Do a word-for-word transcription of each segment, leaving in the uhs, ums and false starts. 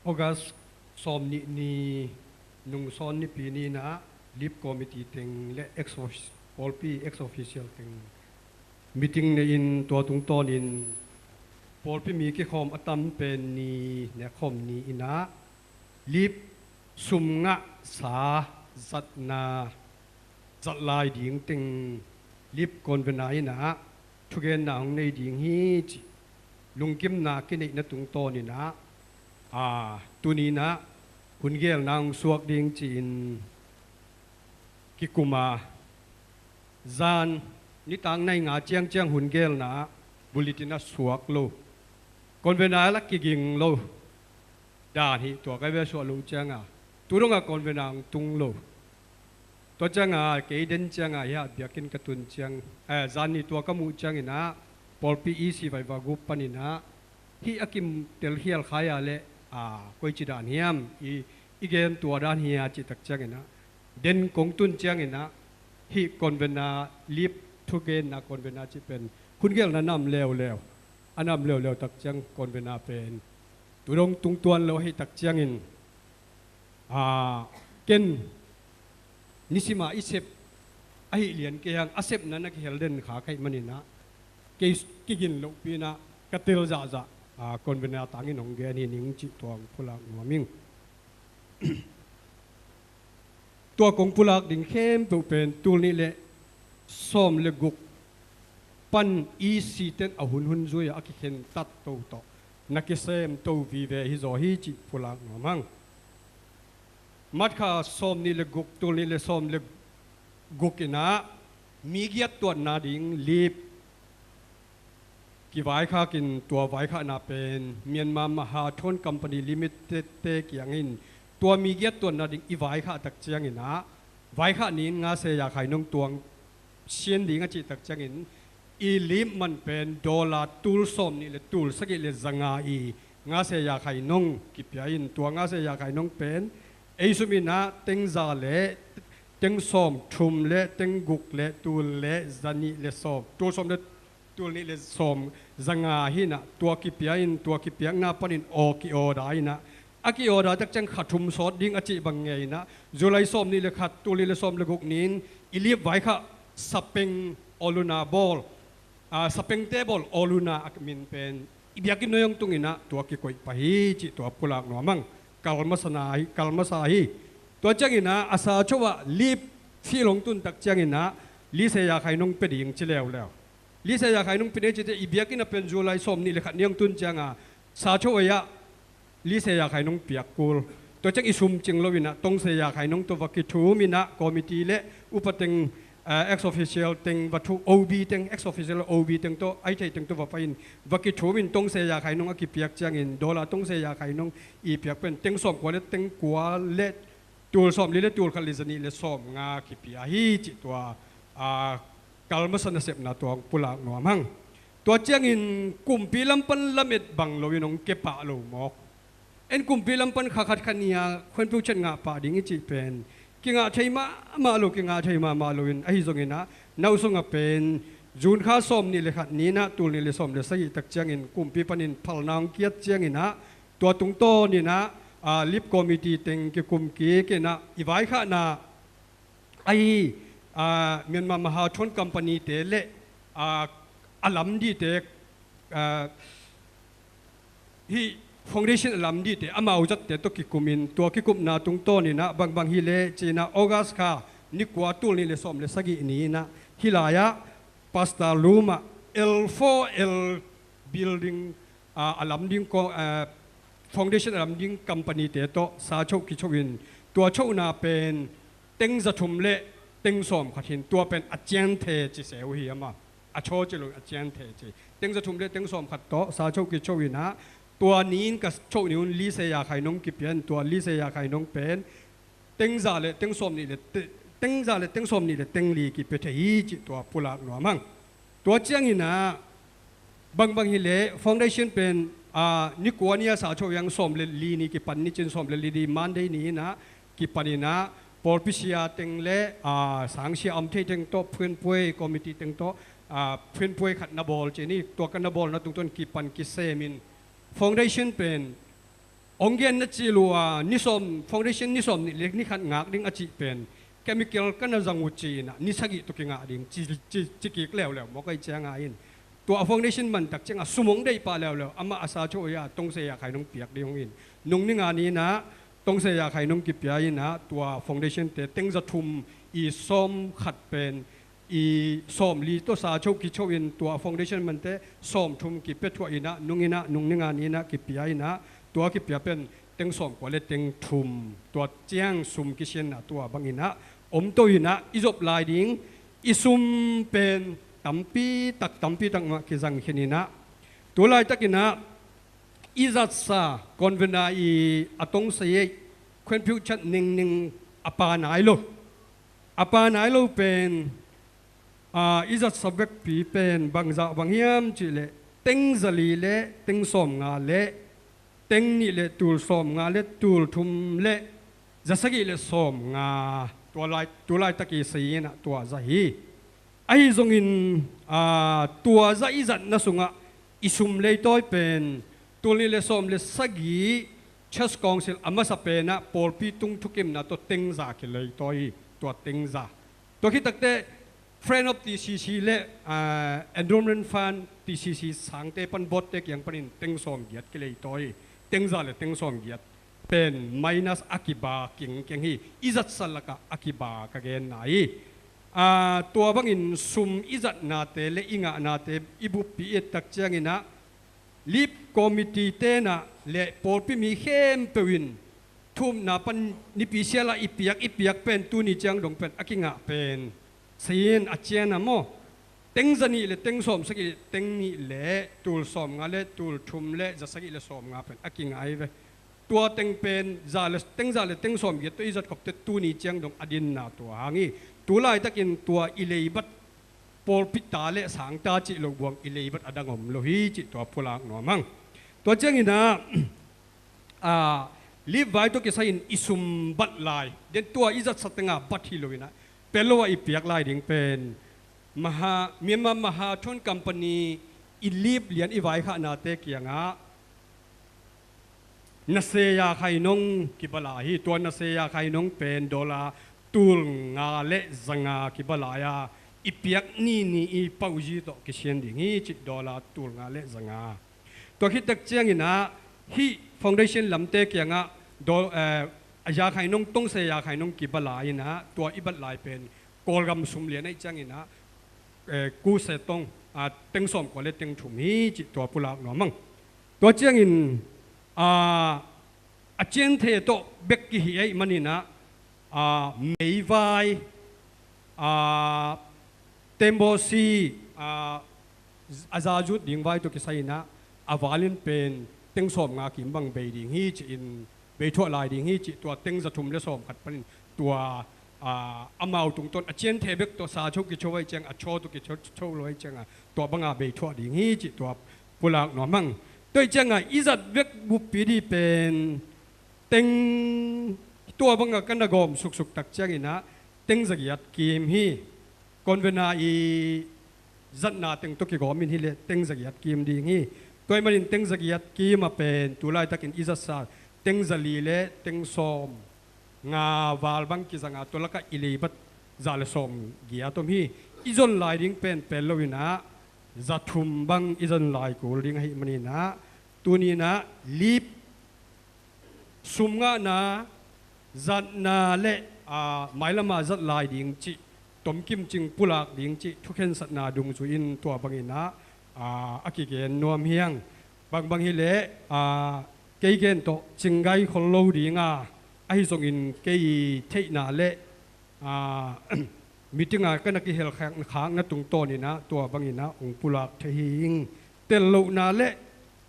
August sawm nih ni nungsawn nipi ni-in ah Leap Committee teng le ex office, pawlpi ex official teng meeting nei-in, tua tungtawnin pawlpi mi kikhawm a tam pen ni, nekkhawm ni-in ah Leap sum ngahsa zatna zat lai ding teng Leap convener in ah thugenna hong nei ding hi cih lungkimna kineihna tungtawnin ah, a, tuni-in ah hun gelna hong suak ding ci-in kikum a, zan nitak nai nga ciangciang hun gelna ah bulletin a suak lo, convener la kiging lo. Dan hih tua ka ve suah loh cianga tu dongah convener hong tung lo. Tua cianga kei den cianga hih ah biakinn ka tun ciang, eh, zan ni tua ka muh ciangin ah pawlpi E C vaiva group panin ah hih a kitel khial khai a leh, a, koici dan hiam, i, i gen tua dan hi a cih tak ciangin ah, den kong tun ciangin ah hih convener, Leap thugenna convener cih pen hun gelna nam leuleu, a nam leuleu tak ciang convener pen tu dong tung tuan lo ahih tak ciangin, a, ken nisima i sep ahih lian kei hang, a sepna na kihel den kha ka hih manin ah kei kigin lohpi-in ah ka tel zahzah, a, convener tangin hong gen hi ning cih tua hong pulak nuam ing. Tua kong pulak ding khempeuh pen tul nih le sawm le guk pan E C ten a hun hun zui-a a kikhentat to tawh na kisem to vive hi zaw hi cih pulak nuam hang. March kha sawm nih le guk, tul nih le sawm le guk in ah mi giat tuatna ding Leap kivaikhak in, tua vaikhakna pen Myanmar Mahathon Company Limited te kiangin tua mi giat tuatna ding i vaikhak tak ciangin ah, vaikhak ni-in nga se ya khai nong tuang sian ding a cih tak ciangin, i Leap man pen dollar tul sawm nih le tul sagih le za nga i nga se ya khai nong kipia in, tua nga se ya khai nong pen ei sum in ah teng za le teng sawm thum le teng guk le tul le za nih le sawm, tul sawm le tul nih le sawm za nga hi-in ah tua kipia in, tua kipiakna panin aw ki-order in ah, a ki-order tak ciang kha thum sawt ding a cih bang ngei in ah, July sawm nih le khat, tul nih le sawm le guk ni-in i Leap vaikhak sapeng awluna bawl, a, sapengte bawl awluna a min pen i biakinn nuai hong tung in ah tua kikoih pah hi cih tua pulak nuam hang. Kal masa na hi, kal masa hi. Tua ciangin ah a sa cho ah Leap field hong tun tak ciangin ah li se ya khai nong pia ding ci leuleu. Li se ya khai nong pia ding cite, i biakinn ah pen July sawm nih le khat ni hong tun cianga sa cho ah li se ya khai nong piak kul. Tua ciang i sum cing lo in ah tong se ya khai nong tawh va kithum in ah committee le upa teng, eh, ex official teng va thu, O B teng, ex official O B teng tawh, a hih theih teng tawh va pai in va kithum in tong se ya khai nong a kipiak ciangin dollar tong se ya khai nong i piak pen teng sawm kua le teng kua le tul sawm li le tul khat le za nih le sawm nga kipia hi cih tua, a, kal masa nasepna tua hong pulak nuam hang. Tua ciangin kumpi lam pan lamet bang lo-in hong kepah lo mawk. En kumpi lam pan kha khat kha nih a khonpeuh ciat ngah pah ding i cih pen kingah thei mahmah lo, kingah thei mahmah lo-in, ahi zongin ah na uh sungah pen June kha sawm nih le khat ni-in ah tul nih le sawm le sagih tak ciangin kumpi panin phalna hong kiat ciangin ah tua tungtawnin ah, a, Leap committee teng kikum kik in ah i vaikhakna ahi, a, Myanmar Mahathon Company te le, a, a lam dihte, a, hih foundation a lam dihte amau zatte tawh kikum in, tua kikupna tungtawnin ah bangbang hi leh ci-in ah August kha ni kua, tul nih le sawm le sagih ni-in ah hih lai-ah Pastor Lum ah L four L building, a, a lam ding ko, a, foundation a lam ding company te tawh sa choh kichoh in, tua chohna pen teng za thum le teng sawm khat hi-in, tua pen a cianthe ci se uh hi, amah a chaw ci lo, a cianthe ci. Teng za thum le teng sawm khat tawh sa choh kichoh in ah, tua ni-in ka choh ni-un li se ya khai nong kipia in, tua li se ya khai nong pen teng za le teng sawm nih le te-, teng za le teng sawm nih le teng li kipia thei hi cih tua pulak nuam hang. Tua ciangin ah bangbang hi leh foundation pen, a, ni kua ni-a sa choh, yang sawm le li ni kipan ni cin, sawm le li ni Monday ni-in ah kipan in ah pawlpi sia teng le, a, sang sia om thei teng tawh, phuenpuai committee teng tawh, a, phuenpuai khat na bawl ci ni, tua ka na bawlna tungtawn kipan kisem in foundation pen Hong gen na ci lua, ni sawm, foundation ni sawm nih le ni khat ngak ding a cih pen chemical ka na zang uh ci-in ah ni sagih tawh kingah ding ci, ci, ci kik leuleu maw, ka hih ciangah in. Tua foundation man tak ciangah sum hong deih pah leuleu, amah a sa cho uh a tongse ya khai nong piak ding hong in. Nung ni nga ni-in ah tongse ya khai nong kipia in ah, tua foundation te teng za thum i sawm khat pen i sawm li tawh sa cho kicho in, tua foundation man te sawm thum kipia thuah in ah, nung in ah, nung ni nga ni-in ah kipia in ah, tua kipia pen teng sawm kua le teng thum, tua ciang sum kisianna tua bangin ah om to in ah, i zop lai ding i sum pen tampi tak, tampi tak mah kizang khin in ah, tu laitakin ah i zatsa convener i a tongse ei, khuenphiuh chat ningning a pa nai lo. A pa nai lo pen, a, i zatsa vekpi pen bangzah bang hiam cihleh, teng za li le teng sawm nga le teng nih le tul sawm nga le tul thum le za sagih le sawm nga, tua lai, tu laitak i sa in ah tua za hi. Ahi zongin, a, tua za i zatna sungah i sum leitawi pen tul nih le sawm le sagih Church Council a masa pen ah pawlpi tung thukimna tawh teng za kileitawi hi, tua teng za. Tua khit takteh Friend of T C C le, a, Endowment Fund T C C sangte pan board te kiang panin teng sawm giat kileitawi hi, teng za le teng sawm giat pen minus a kiba kingkeng hi, i zatsa lakah a kiba ka genna hi. A, tua bangin sum i zatnate le i ngahnate i buppi i et tak ciangin ah, Leap Committee te in ah le pawlpi mi khempeuh in thumna pan nipi sialah i piak, i piak pen tuni ciang dong pen a kingah pen sa in a cian a maw, teng za nih le teng sawm sagih le teng nih le tul sawm nga le tul thum le za sagih le sawm nga pen a kingah hi ve. Tua teng pen za le, teng za le teng sawm giat tawh i zat khop teh tuni ciang dong a dinna tua hang hi. Tu laitakin tua i leibat pawlpi ta le sangta cih lo buang i leibat a dang om lo hi cih tua pulak nuam hang. Tua ciangin ah, a, Leap vai tawh kisai-in i sum bat lai den, tua i zatsa teng ah bat hi lo in ah, pel lo ah i piak lai ding pen Maha, Myanmar Mahathon Company i Leap lian i vaikhahnate kiangah na se ya khai nong kiba lai hi. Tua na se ya khai nong pen dollar tul nga le za nga kiba lai a, i piak ni ni i pauzi tawh kisian ding hi cih, dollar tul nga le za nga. Tua khit tak ciangin ah hih foundation lamte kiangah dol-, eh, a ya khai nong, tongse ya khai nong kiba lai in ah, tua i bat lai pen Kawlgam sum lian ahih ciangin ah, eh, kuse tong, ah, teng sawm kua le teng thum hi cih tua pulak nuam hang. Tua ciangin, ah, a cianthe tawh bek kihih ahih manin ah, ah, meivai, ah, tembaw si, ah, a za zut ding vai tawh kisai in ah, a valin pen teng sawm nga kim bang bei ding hi ci-in, bei thuah lai ding hi cih, tua teng za thum le sawm khat panin tua, ah, amau tungtawn a cianthe bek tawh sa cho kicho ahih ciang, a chaw tawh kicho, cho lo ahih ciang ah, tua banga bei thuah ding hi cih tua pulak nuam hang. Tua ahih ciang ah i zat vek buppi ding pen teng, tua banga ka na gawm suksuk tak ciangin ah teng za giat kim hi. Convener i zatna teng tawh kigawm in hileh teng za giat kim ding hi. Tua ahih manin teng za giat kim ah pen tu laitakin i zatsa teng za li le teng sawm nga val bang kizang a, tua lakah i leibat za le sawm giat om hi. I zon lai ding pen pel lo in ah za thum bang i zon lai kul ding ahih manin ah, tuni in ah Leap sum ngahna, zatna le, aa, mailam a zat lai ding cih, tomkim cing pulak ding cih thukhensatna dungzui in tua bangin ah, aa, a kigen nuam hi hang. Bangbang hileh, aa, kei gen tawh cinggai khol lo ding a, ahi zongin kei theihna le, aa, meeting a ka na kihel khak, khakna tungtawn in ah tua bangin ah hong pulak thei hi ing. Tel lohna le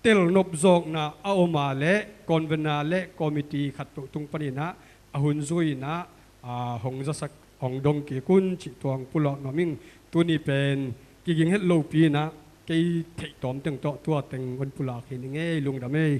tel nop zawkna a om a leh convener le committee khat peuh tung panin ah a hun zui in ah, aa, hong zasak, hong dong kik un cih tua hong pulak nuam ing. Tuni pen kiging het lopi in ah kei theih tawm teng tawh tua teng hong pulak hi ning ei, lungdam ei.